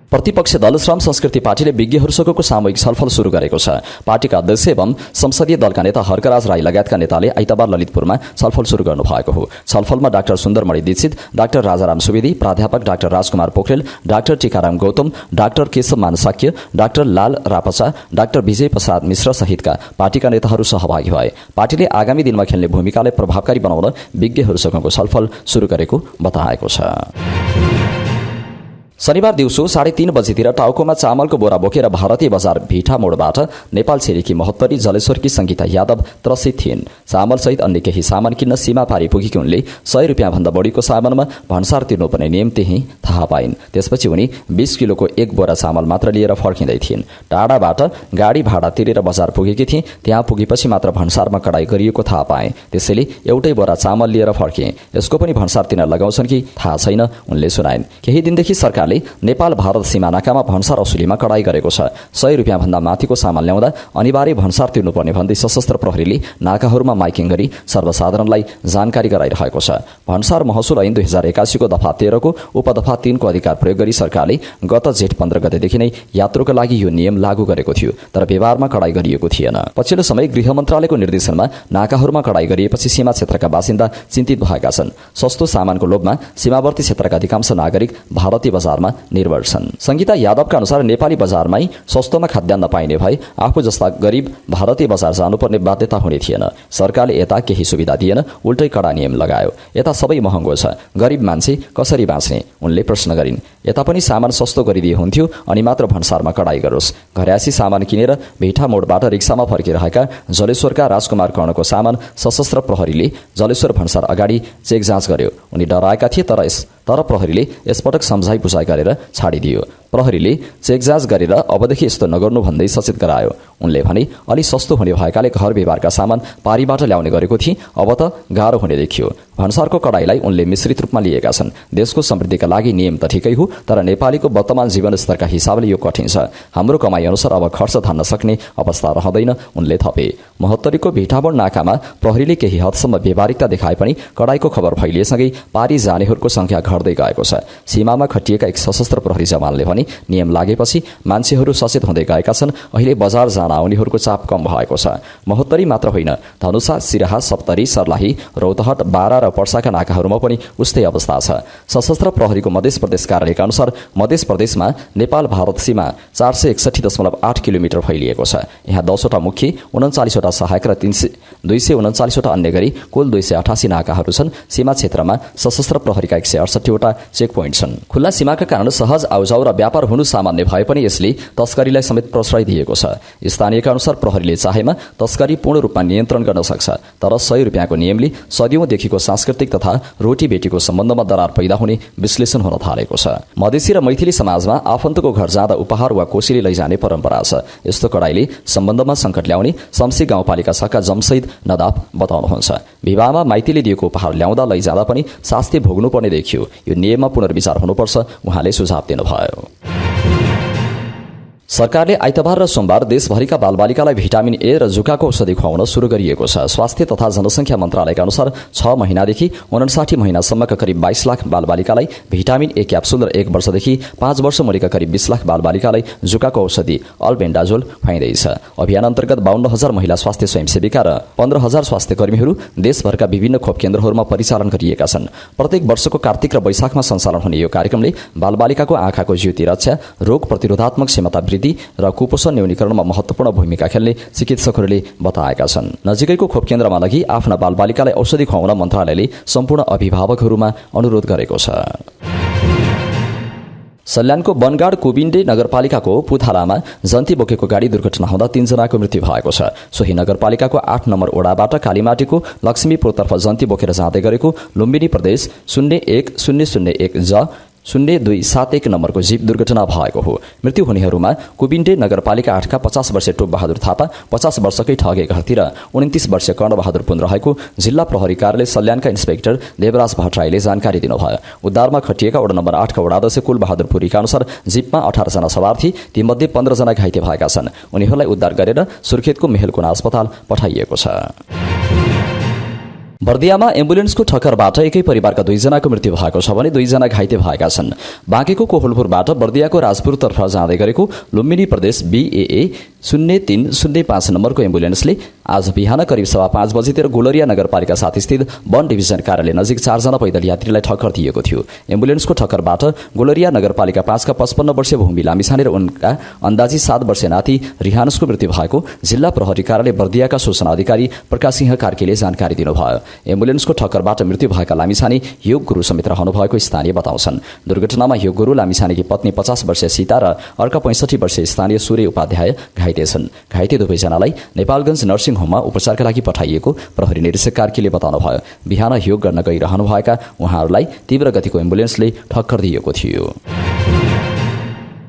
प्रतिपक्ष दल श्रम संस्कृति पार्टीले विज्ञहरूसँगको सामूहिक छलफल सुरु गरेको छ। पार्टीका अध्यक्ष एवं संसदीय दलका नेता हर्कराज राई लगायतका नेताले आइतबार ललितपुरमा छलफल सुरु गर्नु भएको हो। छलफलमा डाक्टर सुन्दरमणि दीक्षित, डाक्टर राजाराम सुवेदी, प्राध्यापक doctor Rajkumar Pokharel, doctor Tikaram Gautam, doctor Keshav Mansakya, doctor Lal Rapcha, doctor Bijay Prasad Mishra सहितका पार्टीका नेताहरू सहभागी भए। पार्टीले आगामी दिनमा खेल्ने भूमिकालाई प्रभावकारी बनाउन विज्ञहरूसँगको छलफल सुरु गरेको बताएको छ। शनिबार दिउँसो 3:30 बजेतिर टाउकोमा चामलको बोरा बोकेर भारतीय बजार भिठा मोडबाट नेपाल छिरेकी महोत्तरी जलेश्वरकी संगीता यादव त्रसित थिइन्। चामलसहित अन्य केही सामान किन्न सीमा पारी पुगेकी उनले 100 रुपियाँभन्दा बढीको सामानमा भन्सार तिर्नुपर्ने नियम त्यही थाहा पाइन्। त्यसपछि उनी 20 किलोको एक बोरा चामल मात्र लिएर फर्किँदै थिइन्। टाढाबाट गाडी भाडा तिरेर बजार पुगेकी थिए। त्यहाँ पुगेपछि मात्र भन्सारमा कडाई गरिएको थाहा पाए। त्यसैले एउटै बोरा चामल लिएर फर्के। यसको पनि भन्सार तिर्न लगाउँछन् कि थाहा छैन, उनले सुनाइन्। केही दिनदेखि सरकार नेपाल भारत सीमा नाकामा भन्सार असुलीमा कडाई गरेको छ। 100 रुपियाँभन्दा माथिको सामान ल्याउँदा अनिवार्य भन्सार तिर्नुपर्ने भन्दै सशस्त्र प्रहरीले नाकाहरूमा माइकिङ गरी सर्वसाधारणलाई जानकारी गराइरहेको छ। भन्सार महसुल ऐन 2081 को दफा 13 को उपदफा 3 को अधिकार प्रयोग गरी सरकारले गत जेठ 15 गतेदेखि नै यात्रुका लागि यो नियम लागू गरेको थियो, तर व्यवहारमा कडाई गरिएको थिएन। पछिल्लो समय गृह मन्त्रालयको निर्देशनमा नाकाहरूमा कडाई गरिएपछि सीमा क्षेत्रका बासिन्दा चिन्तित भएका छन्। सस्तो सामानको लोभमा सीमावर्ती क्षेत्रका अधिकांश नागरिक भारतीय बजारमा निर्भर छन्। संगीता यादवका अनुसार नेपाली बजारमै सस्तोमा खाद्यान्न पाइने भए आफू जस्ता गरीब भारतीय बजार जानुपर्ने बाध्यता हुने थिएन। सरकारले यता केही सुविधा दिएन, उल्टै कडा नियम लगायो। यता सबै महँगो छ, गरीब मान्छे कसरी बाँच्ने, उनले प्रश्न गरिन्। यता पनि सामान सस्तो गरिदिए हुन्थ्यो अनि मात्र भन्सारमा कडाई गरोस्। घरयासी सामान किनेर भिठा मोडबाट रिक्सामा फर्किरहेका जलेश्वरका राजकुमार कर्णको सामान सशस्त्र प्रहरीले जलेश्वर भन्सार अगाडि चेक जाँच गर्यो। उनी डराएका थिए, तर प्रहरीले यसपटक सम्झाइ बुझाइ गरेर छाडिदियो। प्रहरीले चेकजाँच गरेर अबदेखि यस्तो नगर्नु भन्दै सचेत गरायो। उनले भने अलि सस्तो हुने भएकाले घर व्यवहारका सामान पारीबाट ल्याउने गरेको थिए, अब त गाह्रो हुने देखियो। भन्सारको कडाईलाई उनले मिश्रित रूपमा लिएका छन्। देशको समृद्धिका लागि नियम त ठिकै हो, तर नेपालीको वर्तमान जीवनस्तरका हिसाबले यो कठिन छ। हाम्रो कमाई अनुसार अब खर्च धान्न सक्ने अवस्था रहँदैन, उनले थपे। महोत्तरीको भिटाबोड नाकामा प्रहरीले केही हदसम्म व्यावहारिकता देखाए पनि कडाईको खबर फैलिएसँगै पारी जानेहरूको संख्या घट्दै गएको छ। सीमामा खटिएका एक सशस्त्र प्रहरी जवानले भने नियम लागेपछि मान्छेहरू सचेत हुँदै गएका छन्। अहिले बजार जान आउनेहरूको चाप कम भएको छ। महोत्तरी मात्र होइन, धनुषा, सिराहा, सप्तरी, सर्लाही, रौतहट, बारा र पर्साका नाकाहरूमा पनि उस्तै अवस्था छ। सशस्त्र प्रहरीको मध्य प्रदेश कार्यालयका अनुसार मध्य प्रदेशमा नेपाल भारत सीमा 461.8 किलोमिटर फैलिएको छ। यहाँ 10वटा मुख्य, 39वटा सहायक र 239वटा अन्य गरी कुल 288 नाकाहरू छन्। सीमा क्षेत्रमा सशस्त्र प्रहरीका 168वटा चेक पोइन्ट छन्। खुल्ला सीमाका कारण सहज आउजाउ र व्यापार हुनु सामान्य भए पनि यसले तस्करीलाई समेत प्रश्रय दिएको छ। स्थानीयका अनुसार प्रहरीले चाहेमा तस्करी पूर्ण रूपमा नियन्त्रण गर्न सक्छ, तर 100 रुपियाँको नियमले सदियौंदेखिको सांस्कृतिक तथा रोटीबेटीको सम्बन्धमा दरार पैदा हुने विश्लेषण हुन थालेको छ। मधेसी र मैथिली समाजमा आफन्तको घर जाँदा उपहार वा कोसीले लैजाने परम्परा छ। यस्तो कडाईले सम्बन्धमा सङ्कट ल्याउने शम्सी गाउँपालिका शाखा जमशैद नदाफ बताउनुहुन्छ। विवाहमा माइतीले दिएको उपहार ल्याउँदा लैजाँदा पनि शास्ति भोग्नुपर्ने देखियो। यो नियममा पुनर्विचार हुनुपर्छ, उहाँले सुझाव दिनुभयो। सरकारले आइतबार र सोमबार देशभरिका बालबालिकालाई भिटामिन ए र जुकाको औषधि खुवाउन सुरु गरिएको छ। स्वास्थ्य तथा जनसङ्ख्या मन्त्रालयका अनुसार 6 महिनादेखि 59 महिनासम्मका करिब 22 लाख बालबालिकालाई भिटामिन ए क्याप्सुल र 1 वर्षदेखि 5 वर्ष मुनिका करिब 20 लाख बालबालिकालाई जुकाको औषधि अल्बेन्डाजोल खुवाइँदैछ। अभियान अन्तर्गत 52,000 महिला स्वास्थ्य स्वयंसेविका र 15,000 स्वास्थ्य कर्मीहरू देशभरका विभिन्न खोप केन्द्रहरूमा परिचालन गरिएका छन्। प्रत्येक वर्षको कार्तिक र वैशाखमा सञ्चालन हुने यो कार्यक्रमले बालबालिकाको आँखाको ज्योति रक्षा, रोग प्रतिरोधात्मक क्षमता र कुपोषण न्यूनीकरणमा महत्वपूर्ण भूमिका खेल्ने चिकित्सकहरूले बताएका छन्। नजिकैको खोप केन्द्रमा लगी आफ्ना बालबालिकालाई औषधि खुवाउन मन्त्रालयले सम्पूर्ण अभिभावकहरूमा अनुरोध गरेको छ। सल्यानको बनगाड कुबिन्डे नगरपालिकाको पुथालामा जन्ती बोकेको गाडी दुर्घटना हुँदा 3 जनाको मृत्यु भएको छ। सोही नगरपालिकाको 8 नम्बर ओडाबाट कालीमाटीको लक्ष्मीपुरतर्फ जन्ती बोकेर जाँदै गरेको लुम्बिनी प्रदेश 01001 ज 0271 नम्बरको जीप दुर्घटना भएको हो। मृत्यु हुनेहरूमा कुबिन्डे नगरपालिका 8 का 50 वर्षीय टोप बहादुर थापा, 50 वर्षकै ठगे घरती र 29 वर्षीय कर्ण बहादुर पुन रहेको जिल्ला प्रहरी कार्यालय सल्यानका इन्स्पेक्टर देवराज भट्टराईले जानकारी दिनुभयो। उद्धारमा खटिएका वडा नम्बर 8 का वडाध्यक्ष कुल बहादुर पुरीका अनुसार जीपमा 18 जना सवार थिए, तीमध्ये 15 जना घाइते भएका छन्। उनीहरूलाई उद्धार गरेर सुर्खेतको मेहेलकुना अस्पताल पठाइएको छ। बर्दियामा एम्बुलेन्सको ठक्करबाट एकै परिवारका 2 जनाको मृत्यु भएको छ भने 2 जना घाइते भएका छन्। बाँकेको कोहलपुरबाट बर्दियाको राजपुरतर्फ जाँदै गरेको लुम्बिनी प्रदेश BAA 0305 नम्बरको एम्बुलेन्सले आज बिहान करिब 5:15 बजेतिर गोलरिया नगरपालिका 7 स्थित वन डिभिजन कार्यालय नजिक 4 जना पैदल यात्रीलाई ठक्कर दिएको थियो। एम्बुलेन्सको ठक्करबाट गोलरिया नगरपालिका 5 का 55 वर्षीय भूमि लामिछाने र उनका अन्दाजी 7 वर्षीय नाति रिहानसको मृत्यु भएको जिल्ला प्रहरी कार्यालय बर्दियाका सूचना अधिकारी प्रकाश सिंह कार्कीले जानकारी दिनुभयो। एम्बुलेन्सको ठक्करबाट मृत्यु भएका लामिछाने योग गुरु समेत रहनु भएको स्थानीय बताउँछन्। दुर्घटनामा योग गुरु, लामिछानेकी पत्नी 50 वर्षीय सीता र अर्का 65 वर्षीय स्थानीय सूर्य उपाध्याय घाइते छन्। घाइते दुवैजनालाई नेपालगञ्ज नर्सिङ होममा उपचारका लागि पठाइएको प्रहरी निरीक्षक कार्कीले बताउनुभयो। बिहान योग गर्न गइरहनुभएका उहाँहरूलाई तीव्र गतिको एम्बुलेन्सले ठक्कर दिएको थियो।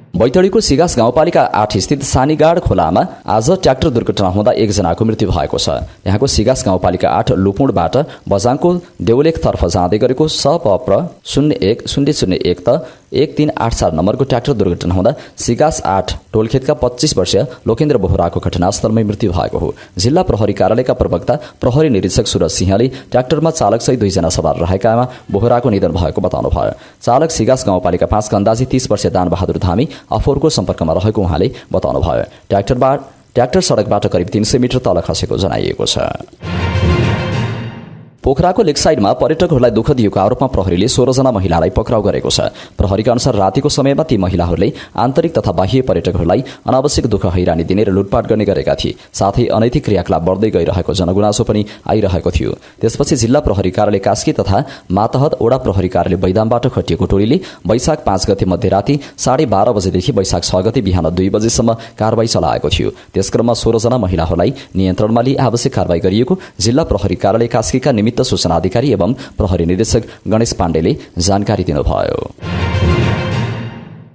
बैतडीको सिगास गाउँपालिका 8 स्थित सानीगाड खोलामा आज ट्र्याक्टर दुर्घटना हुँदा 1 जनाको मृत्यु भएको छ। यहाँको सिगास गाउँपालिका 8 लुपुडबाट बजाङको देउलेखतर्फ जाँदै गरेको सपप्र 01001 त 1384 नम्बरको ट्र्याक्टर दुर्घटना हुँदा सिगास 8 टोलखेतका 25 वर्षीय लोकेन्द्र बोहराको घटनास्थलमै मृत्यु भएको हो। जिल्ला प्रहरी कार्यालयका प्रवक्ता प्रहरी निरीक्षक सुरज सिंहले ट्र्याक्टरमा चालकसहित 2 जना सवार रहेकामा बोहराको निधन भएको बताउनुभयो। चालक सिगास गाउँपालिका 5 का अन्दाजी 30 वर्षीय दानबहादुर धामी अफोरको सम्पर्कमा रहेको उहाँले बताउनुभयो। ट्र्याक्टर सडकबाट करिब 300 मिटर तल खसेको जनाइएको छ। पोखराको लेकसाइडमा पर्यटकहरूलाई दुःख दिएको आरोपमा प्रहरीले 16 जना महिलालाई पक्राउ गरेको छ। प्रहरीका अनुसार रातिको समयमा ती महिलाहरूले आन्तरिक तथा बाह्य पर्यटकहरूलाई अनावश्यक दुःख हैरानी दिने र लुटपाट गर्ने गरेका थिए। साथै अनैतिक क्रियाकलाप बढ्दै गइरहेको जनगुनासो पनि आइरहेको थियो। त्यसपछि जिल्ला प्रहरी कार्यालय कास्की तथा मातहत ओडा प्रहरी कार्यालय बैदामबाट खटिएको टोलीले वैशाख 5 गते मध्यराति 12:30 बजेदेखि वैशाख 6 गते बिहान 2 बजेसम्म कारबाही चलाएको थियो। त्यसक्रममा 16 जना महिलाहरूलाई नियन्त्रणमा लिई आवश्यक कारबाही गरिएको जिल्ला प्रहरी कार्यालय कास्कीका निमित्त सूचना अधिकारी एवं प्रहरी निरीक्षक गणेश पाण्डेले जानकारी दिनुभयो।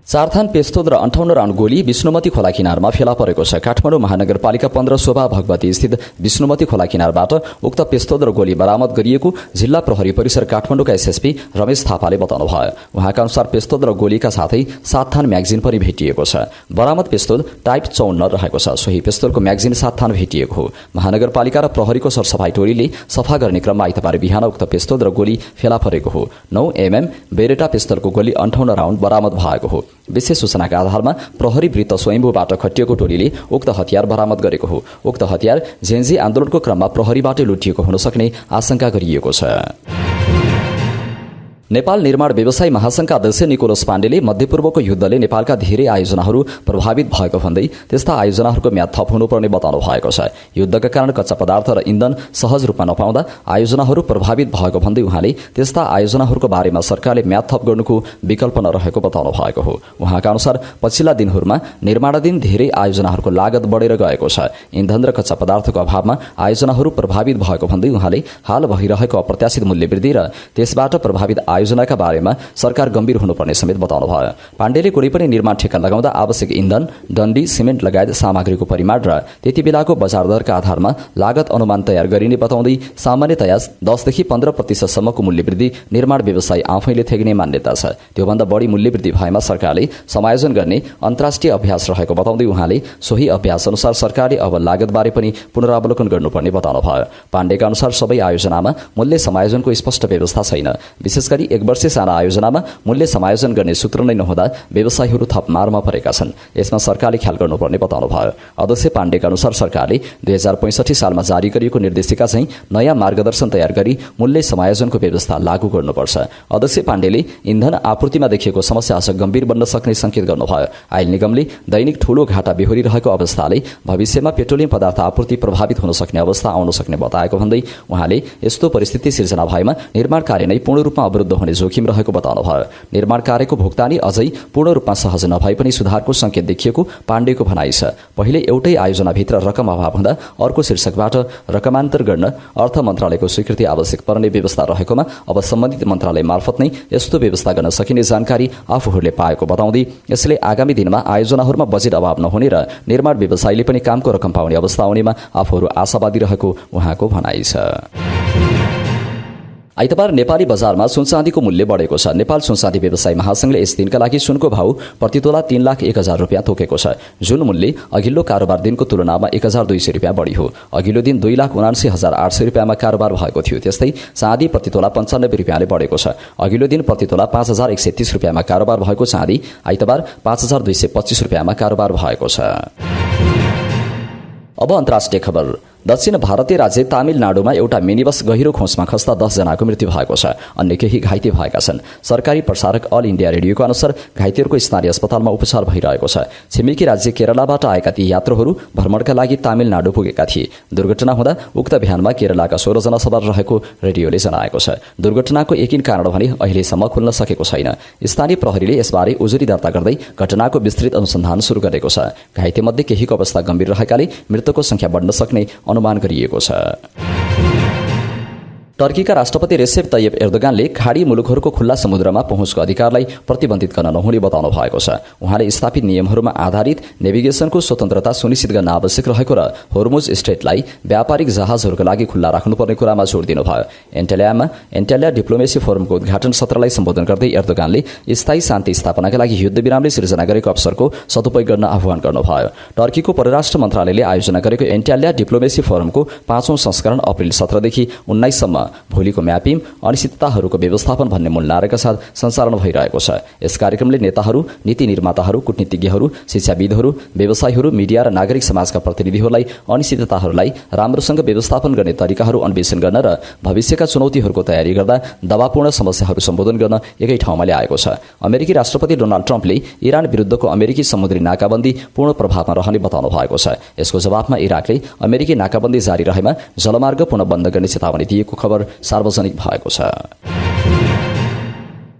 चारथान पेस्तोद र 58 राउन्ड गोली विष्णुमती खोला किनारमा फेला परेको छ। काठमाडौँ महानगरपालिका 15 शोभा भगवती स्थित विष्णुमती खोला किनारबाट उक्त पेस्तोद र गोली बरामद गरिएको जिल्ला प्रहरी परिसर काठमाडौँका एसएसपी रमेश थापाले बताउनुभयो। उहाँका अनुसार पेस्तोद र गोलीका साथै 7 थान म्यागजिन पनि भेटिएको छ। बरामद पेस्तोल टाइप 54 रहेको छ। सोही पेस्तोलको म्यागजिन 7 थान भेटिएको हो। महानगरपालिका र प्रहरीको सरसफाई टोलीले सफा गर्ने क्रममा आइतबार बिहान उक्त पेस्तोल र गोली फेला परेको हो। 9 mm बेरेटा पेस्तोलको गोली 58 राउन्ड बरामद भएको हो। विशेष सूचनाका आधारमा प्रहरी वृत्त स्वयम्भूबाट खटिएको टोलीले उक्त हतियार बरामद गरेको हो। उक्त हतियार जेन्जी आन्दोलनको क्रममा प्रहरीबाटै लुटिएको हुन सक्ने आशंका गरिएको छ। नेपाल निर्माण व्यवसायी महासंघका अध्यक्ष निकोलस पाण्डेले मध्यपूर्वको युद्धले नेपालका धेरै आयोजनाहरू प्रभावित भएको भन्दै त्यस्ता आयोजनाहरूको म्याद थप हुनुपर्ने बताउनु भएको छ। युद्धका कारण कच्चा पदार्थ र इन्धन सहज रूपमा नपाउँदा आयोजनाहरू प्रभावित भएको भन्दै उहाँले त्यस्ता आयोजनाहरूको बारेमा सरकारले म्याद थप गर्नुको विकल्प नरहेको बताउनु भएको हो। उहाँका अनुसार पछिल्ला दिनहरूमा निर्माणाधीन धेरै आयोजनाहरूको लागत बढेर गएको छ। इन्धन र कच्चा पदार्थको अभावमा आयोजनाहरू प्रभावित भएको भन्दै उहाँले हाल भइरहेको अप्रत्याशित मूल्यवृद्धि र त्यसबाट प्रभावित आयोजनाका बारेमा सरकार गम्भीर हुनुपर्ने समेत बताउनु भयो। पाण्डेले कुनै पनि निर्माण ठेक्का लगाउँदा आवश्यक इन्धन, डन्डी, सिमेन्ट लगायत सामग्रीको परिमाण र त्यति बेलाको बजार दरका आधारमा लागत अनुमान तयार गरिने बताउँदै सामान्यतया 10 देखि 15% सम्मको मूल्यवृद्धि निर्माण व्यवसायी आफैले थेग्ने मान्यता छ। त्योभन्दा बढी मूल्यवृद्धि भएमा सरकारले समायोजन गर्ने अन्तर्राष्ट्रिय अभ्यास रहेको बताउँदै उहाँले सोही अभ्यास अनुसार सरकारले अब लागतबारे पनि पुनरावलोकन गर्नुपर्ने बताउनु भयो। पाण्डेका अनुसार सबै आयोजनामा मूल्य समायोजनको स्पष्ट व्यवस्था छैन। विशेष गरी 1 वर्षे साना आयोजनामा मूल्य समायोजन गर्ने सूत्र नै नहुँदा व्यवसायीहरू थप मारमा परेका छन्। यसमा सरकारले ख्याल गर्नुपर्ने बताउनु भयो। अध्यक्ष पाण्डेका अनुसार सरकारले 2065 सालमा जारी गरिएको निर्देशिका चाहिँ नयाँ मार्गदर्शन तयार गरी मूल्य समायोजनको व्यवस्था लागू गर्नुपर्छ। अध्यक्ष पाण्डेले इन्धन आपूर्तिमा देखिएको समस्या अझ गम्भीर बन्न सक्ने संकेत गर्नुभयो। आयल निगमले दैनिक ठूलो घाटा बेहोरिरहेको अवस्थाले भविष्यमा पेट्रोलियम पदार्थ आपूर्ति प्रभावित हुन सक्ने अवस्था आउन सक्ने बताएको भन्दै उहाँले यस्तो परिस्थिति सिर्जना भएमा निर्माण कार्य नै पूर्ण रूपमा अवरुद्ध हुने जोखिम रहेको बताउनु भयो। निर्माण कार्यको भुक्तानी अझै पूर्ण रूपमा सहज नभए पनि सुधारको संकेत देखिएको पाण्डेको भनाइ छ। पहिले एउटै आयोजनाभित्र रकम अभाव हुँदा अर्को शीर्षकबाट रकमान्तर गर्न अर्थ मन्त्रालयको स्वीकृति आवश्यक पर्ने व्यवस्था रहेकोमा अब सम्बन्धित मन्त्रालय मार्फत नै यस्तो व्यवस्था गर्न सकिने जानकारी आफूहरूले पाएको बताउँदै यसले आगामी दिनमा आयोजनाहरूमा बजेट अभाव नहुने र निर्माण व्यवसायीले पनि कामको रकम पाउने अवस्था आउनेमा आफूहरू आशावादी रहेको उहाँको भनाइ छ। आइतबार नेपाली बजारमा सुनचाँदीको मूल्य बढेको छ। नेपाल सुनचाँदी व्यवसायी महासंघले यस दिनका लागि सुनको भाउ प्रतितोला 3,01,000 रुपियाँ तोकेको छ, जुन मूल्य अघिल्लो कारोबार दिनको तुलनामा 1,200 रुपियाँ बढी हो। अघिल्लो दिन 2,79,800 रुपियाँमा कारोबार भएको थियो। त्यस्तै चाँदी प्रतितोला 95 रुपियाँले बढेको छ। अघिल्लो दिन प्रतितोला 5,130 रुपियाँमा कारोबार भएको चाँदी आइतबार 5,225 रुपियाँमा कारोबार भएको छ। अब अन्तर्राष्ट्रिय खबर। दक्षिण भारतीय राज्य तामिलनाडुमा एउटा मिनी बस गहिरो खोजमा खस्दा 10 जनाको मृत्यु भएको छ। अन्य केही घाइते भएका छन्। सरकारी प्रसारक अल इन्डिया रेडियोको अनुसार घाइतेहरूको स्थानीय अस्पतालमा उपचार भइरहेको छ। छिमेकी राज्य केरलाबाट आएका ती यात्रुहरू भ्रमणका लागि तामिलनाडु पुगेका थिए। दुर्घटना हुँदा उक्त बिहानमा केरलाका 16 जना सवार रहेको रेडियोले जनाएको छ। दुर्घटनाको यकिन कारण भने अहिलेसम्म खुल्न सकेको छैन। स्थानीय प्रहरीले यसबारे उजुरी दर्ता गर्दै घटनाको विस्तृत अनुसन्धान सुरु गरेको छ। घाइतेमध्ये केहीको अवस्था गम्भीर रहेकाले मृतकको संख्या बढ्न सक्ने अनुमान गरिएको छ। टर्कीका राष्ट्रपति रेसेप तय्यप एर्दोगानले खाडी मुलुकहरूको खुल्ला समुद्रमा पहुँचको अधिकारलाई प्रतिबन्धित गर्न नहुने बताउनु भएको छ। उहाँले स्थापित नियमहरूमा आधारित नेभिगेसनको स्वतन्त्रता सुनिश्चित गर्न आवश्यक रहेको र होर्मुज स्ट्रेटलाई व्यापारिक जहाजहरूका लागि खुल्ला राख्नुपर्ने कुरामा जोड दिनुभयो। एन्टाल्या डिप्लोमेसी फोरमको उद्घाटन सत्रलाई सम्बोधन गर्दै एर्दोगानले स्थायी शान्ति स्थापनाका लागि युद्धविरामले सिर्जना गरेको अवसरको सदुपयोग गर्न आह्वान गर्नुभयो। टर्कीको परराष्ट्र मन्त्रालयले आयोजना गरेको एन्टाल्या डिप्लोमेसी फोरमको 5औं संस्करण अप्रिल 17 देखि 19 सम्म भोलिको म्यापिङ अनिश्चितताहरूको व्यवस्थापन भन्ने मूल नाराका साथ सञ्चालन भइरहेको छ। यस कार्यक्रमले नेताहरू, नीति निर्माताहरू, कूटनीतिज्ञहरू, शिक्षाविदहरू, व्यवसायीहरू, मिडिया र नागरिक समाजका प्रतिनिधिहरूलाई अनिश्चितताहरूलाई राम्रोसँग व्यवस्थापन गर्ने तरिकाहरू अन्वेषण गर्न र भविष्यका चुनौतीहरूको तयारी गर्दा दबावपूर्ण समस्याहरू सम्बोधन गर्न एकै ठाउँमा ल्याएको छ। अमेरिकी राष्ट्रपति डोनाल्ड ट्रम्पले इरान विरुद्धको अमेरिकी समुद्री नाकाबन्दी पूर्ण प्रभावमा रहने बताउनु भएको छ। यसको जवाफमा इराकले अमेरिकी नाकाबन्दी जारी रहेमा जलमार्ग पुनः बन्द गर्ने चेतावनी दिएको खबर सार्वजनिक भएको छ।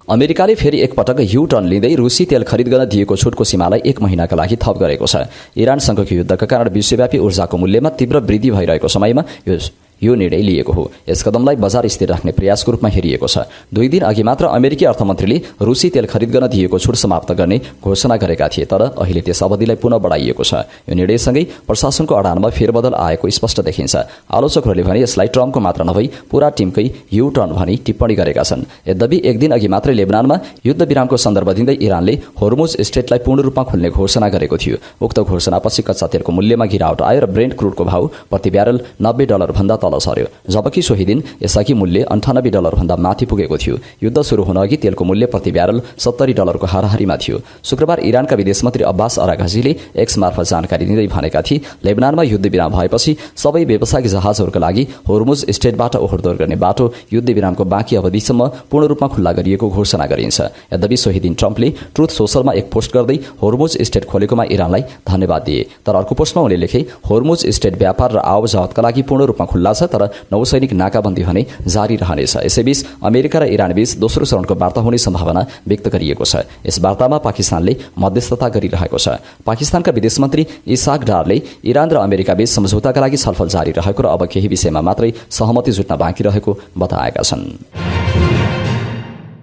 अमेरिकाले फेरि एकपटक यू टर्न लिँदै रुसी तेल खरिद गर्न दिएको छुटको सीमालाई 1 महिनाका लागि थप गरेको छ। इरानसँगको युद्धका कारण विश्वव्यापी ऊर्जाको मूल्यमा तीव्र वृद्धि भइरहेको समयमा यो निर्णय लिएको हो। यस कदमलाई बजार स्थिर राख्ने प्रयासको रूपमा हेरिएको छ। 2 दिन अघि मात्र अमेरिकी अर्थमन्त्रीले रुसी तेल खरिद गर्न दिएको छुट समाप्त गर्ने घोषणा गरेका थिए, तर अहिले त्यस अवधिलाई पुनः बढाइएको छ। यो निर्णयसँगै प्रशासनको अडानमा फेरबदल आएको स्पष्ट देखिन्छ। आलोचकहरूले भने यसलाई ट्रम्पको मात्र नभई पूरा टिमकै यू टर्न भनी टिप्पणी गरेका छन्। यद्यपि एक दिन अघि मात्रै लेबनानमा युद्ध विरामको सन्दर्भ दिँदै इरानले होर्मुज स्ट्रेटलाई पूर्ण रूपमा खोल्ने घोषणा गरेको थियो। उक्त घोषणापछि कच्चा तेलको मूल्यमा गिरावट आयो र ब्रेन्ट क्रुडको भाव प्रति ब्यारल $90 भन्दा तल सर्यो, जबकि सोही दिन यसअघि मूल्य $98 भन्दा माथि पुगेको थियो। युद्ध सुरु हुन अघि तेलको मूल्य प्रति ब्यारल $70 को हाराहारीमा थियो। शुक्रबार इरानका विदेश मन्त्री अब्बास अराघजीले एक्स मार्फत जानकारी दिँदै भनेका थिए, लेबनानमा युद्ध विराम भएपछि सबै व्यावसायिक जहाजहरूका लागि होर्मुज स्ट्रेटबाट ओहोरदोहोर गर्ने बाटो युद्ध विरामको बाँकी अवधिसम्म पूर्ण रूपमा खुल्ला गरिएको घोषणा गरिन्छ। यद्यपि सोही दिन ट्रम्पले ट्रुथ सोशलमा एक पोस्ट गर्दै होर्मुज स्ट्रेट खोलेकोमा इरानलाई धन्यवाद दिए। तर अर्को पोस्टमा उनले लेखे, होर्मुज स्ट्रेट व्यापार र आवाजावतका लागि पूर्ण रूपमा खुल्ला छ, तर नौसैनिक नाकाबन्दी भने जारी रहनेछ। यसैबीच अमेरिका र इरानबीच दोस्रो चरणको वार्ता हुने सम्भावना व्यक्त गरिएको छ। यस वार्तामा पाकिस्तानले मध्यस्थता गरिरहेको छ। पाकिस्तानका विदेश मन्त्री इसाक डारले इरान र अमेरिकाबीच सम्झौताका लागि छलफल जारी रहेको र अब केही विषयमा मात्रै सहमति जुट्न बाँकी रहेको बताएका छन्।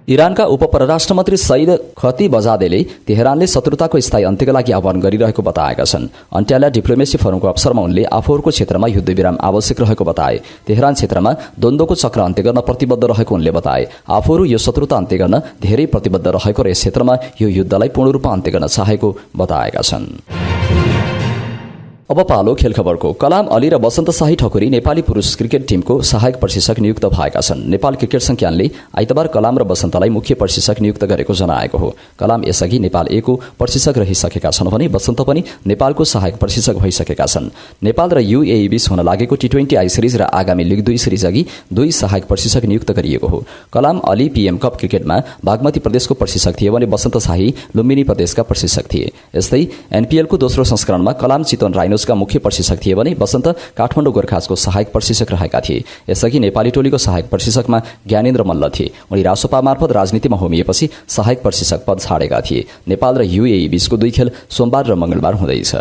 इरानका उपपरराष्ट्र मन्त्री सईद खतिबजादेले तेहरानले शत्रुताको स्थायी अन्त्यका लागि आह्वान गरिरहेको बताएका छन्। अन्टाल्या डिप्लोमेसी फोरमको अवसरमा उनले आफूहरूको क्षेत्रमा युद्ध विराम आवश्यक रहेको बताए। तेहरान क्षेत्रमा द्वन्द्वको चक्र अन्त्य गर्न प्रतिबद्ध रहेको उनले बताए। आफूहरू यो शत्रुता अन्त्य गर्न धेरै प्रतिबद्ध रहेको र यस क्षेत्रमा यो युद्धलाई पूर्ण रूपमा अन्त्य गर्न चाहेको बताएका छन्। अब पालो खेल खबरको। कलाम अली र वसन्त शाही ठकुरी नेपाली पुरुष क्रिकेट टिमको सहायक प्रशिक्षक नियुक्त भएका छन्। नेपाल क्रिकेट संज्ञानले आइतबार कलाम र वसन्तलाई मुख्य प्रशिक्षक नियुक्त गरेको जनाएको हो। कलाम यसअघि नेपाल ए को प्रशिक्षक रहिसकेका छन् भने वसन्त पनि नेपालको सहायक प्रशिक्षक भइसकेका छन्। नेपाल र युएई बीच हुन लागेको T20 आई सिरिज र आगामी लिग 2 सिरिज अघि 2 सहायक प्रशिक्षक नियुक्त गरिएको हो। कलाम अली पीएम कप क्रिकेटमा बागमती प्रदेशको प्रशिक्षक थिए भने वसन्त शाही लुम्बिनी प्रदेशका प्रशिक्षक थिए। यस्तै एनपीएलको दोस्रो संस्करणमा कलाम चितवन राइनोज का मुख्य प्रशिक्षक थिए भने वसन्त काठमाडौँ गोर्खाजको सहायक प्रशिक्षक रहेका थिए। यसअघि नेपाली टोलीको सहायक प्रशिक्षकमा ज्ञानेन्द्र मल्ल थिए। उनी रासोपा मार्फत राजनीतिमा होमिएपछि सहायक प्रशिक्षक पद छाडेका थिए। नेपाल र युएई बीचको 2 खेल सोमबार र मंगलबार हुँदैछ।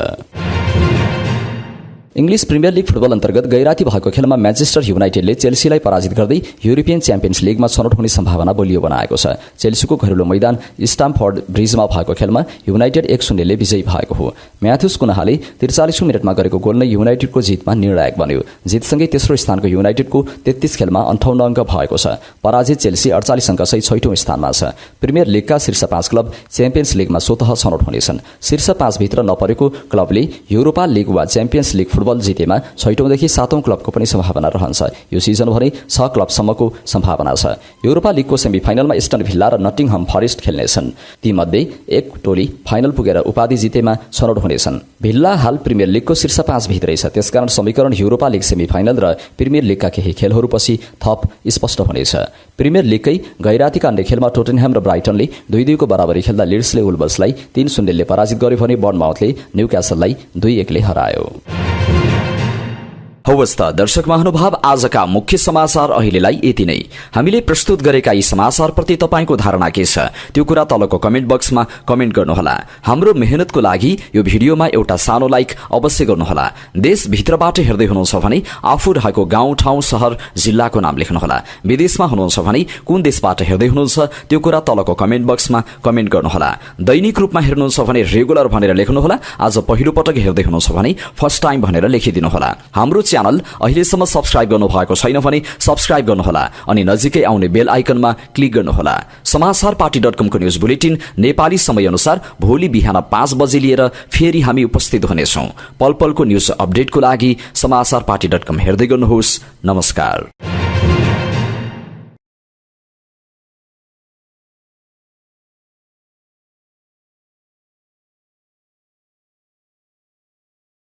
इंग्लिश प्रिमियर लीग फुटबल अन्तर्गत गैराती भएको खेलमा म्यान्चेस्टर युनाइटेडले चेल्सीलाई पराजित गर्दै युरोपियन च्याम्पियन्स लिगमा छनौट हुने सम्भावना बलियो बनाएको छ। चेल्सीको घरेलु मैदान स्टामफोर्ड ब्रिजमा भएको खेलमा युनाइटेड 1-0 ले विजयी भएको हो। म्याथ्यूज कुनहाले 43औं मिनेटमा गरेको गोल नै युनाइटेडको जितमा निर्णायक बन्यो। जितसँगै तेस्रो स्थानको युनाइटेडको 33 खेलमा 58 अङ्क भएको छ। पराजित चेल्सी 48 अङ्कसहित 6औं स्थानमा छ। प्रिमियर लीगका शीर्ष 5 क्लब च्याम्पियन्स लिगमा स्वतः छनौट हुनेछन्। शीर्ष 5 भित्र नपरेको क्लबले युरोपा लिग वा च्याम्पियन्स लिग फुटबल जितेमा 6औंदेखि 7औं क्लबको पनि सम्भावना रहन्छ। यो सिजन भने 6 क्लबसम्मको सम्भावना छ। युरोपा लिगको सेमिफाइनलमा एस्टन भिल्ला र नटिङहम फरेस्ट खेल्नेछन्। तीमध्ये एक टोली फाइनल पुगेर उपाधि जितेमा छनौट हुनेछन्। भिल्ला हाल प्रिमियर लीगको शीर्ष 5 भित्रै छ। त्यसकारण समीकरण युरोपा लिग सेमिफाइनल र प्रिमियर लीगका केही खेलहरूपछि थप स्पष्ट हुनेछ। प्रिमियर लीगकै गैरातीका अन्य खेलमा टोटेनह्याम र ब्राइटनले 2-2 को बराबरी खेल्दा लिड्सले वुल्भ्सलाई 3-0 ले पराजित गर्यो भने बर्नमाउथले न्यूक्यासललाई 2-1 ले हरायो। हवस् त दर्शक महानुभाव, आजका मुख्य समाचार अहिलेलाई यति नै। हामीले प्रस्तुत गरेका यी समाचारप्रति तपाईको धारणा के छ त्यो कुरा तलको कमेन्ट बक्समा कमेन्ट गर्नुहोला। हाम्रो मेहनतको लागि यो भिडियोमा एउटा सानो लाइक अवश्य गर्नुहोला। देशभित्रबाट हेर्दै हुनुहुन्छ भने आफू रहेको गाउँ ठाउँ शहर जिल्लाको नाम लेख्नुहोला। विदेशमा हुनुहुन्छ भने कुन देशबाट हेर्दै हुनुहुन्छ त्यो कुरा तलको कमेन्ट बक्समा कमेन्ट गर्नुहोला। दैनिक रूपमा हेर्नुहुन्छ भने रेगुलर भनेर लेख्नुहोला। आज पहिलो पटक हेर्दै हुनुहुन्छ भने फर्स्ट टाइम भनेर लेखिदिनुहोला। हाम्रो च्यानल अहिलेसम्म सब्स्क्राइब गर्नुभएको छैन भने सब्स्क्राइब गर्नुहोला अनि नजिकै आउने बेल आइकनमा क्लिक गर्नुहोला। समाचारपाटी.com को न्यूज बुलेटिन नेपाली समय अनुसार भोलि बिहान 5 बजे लिएर फेरि हामी उपस्थित हुनेछौं। पल पलको न्यूज अपडेटको लागि समाचारपाटी.com हेर्दै गर्नुहोस्। नमस्कार।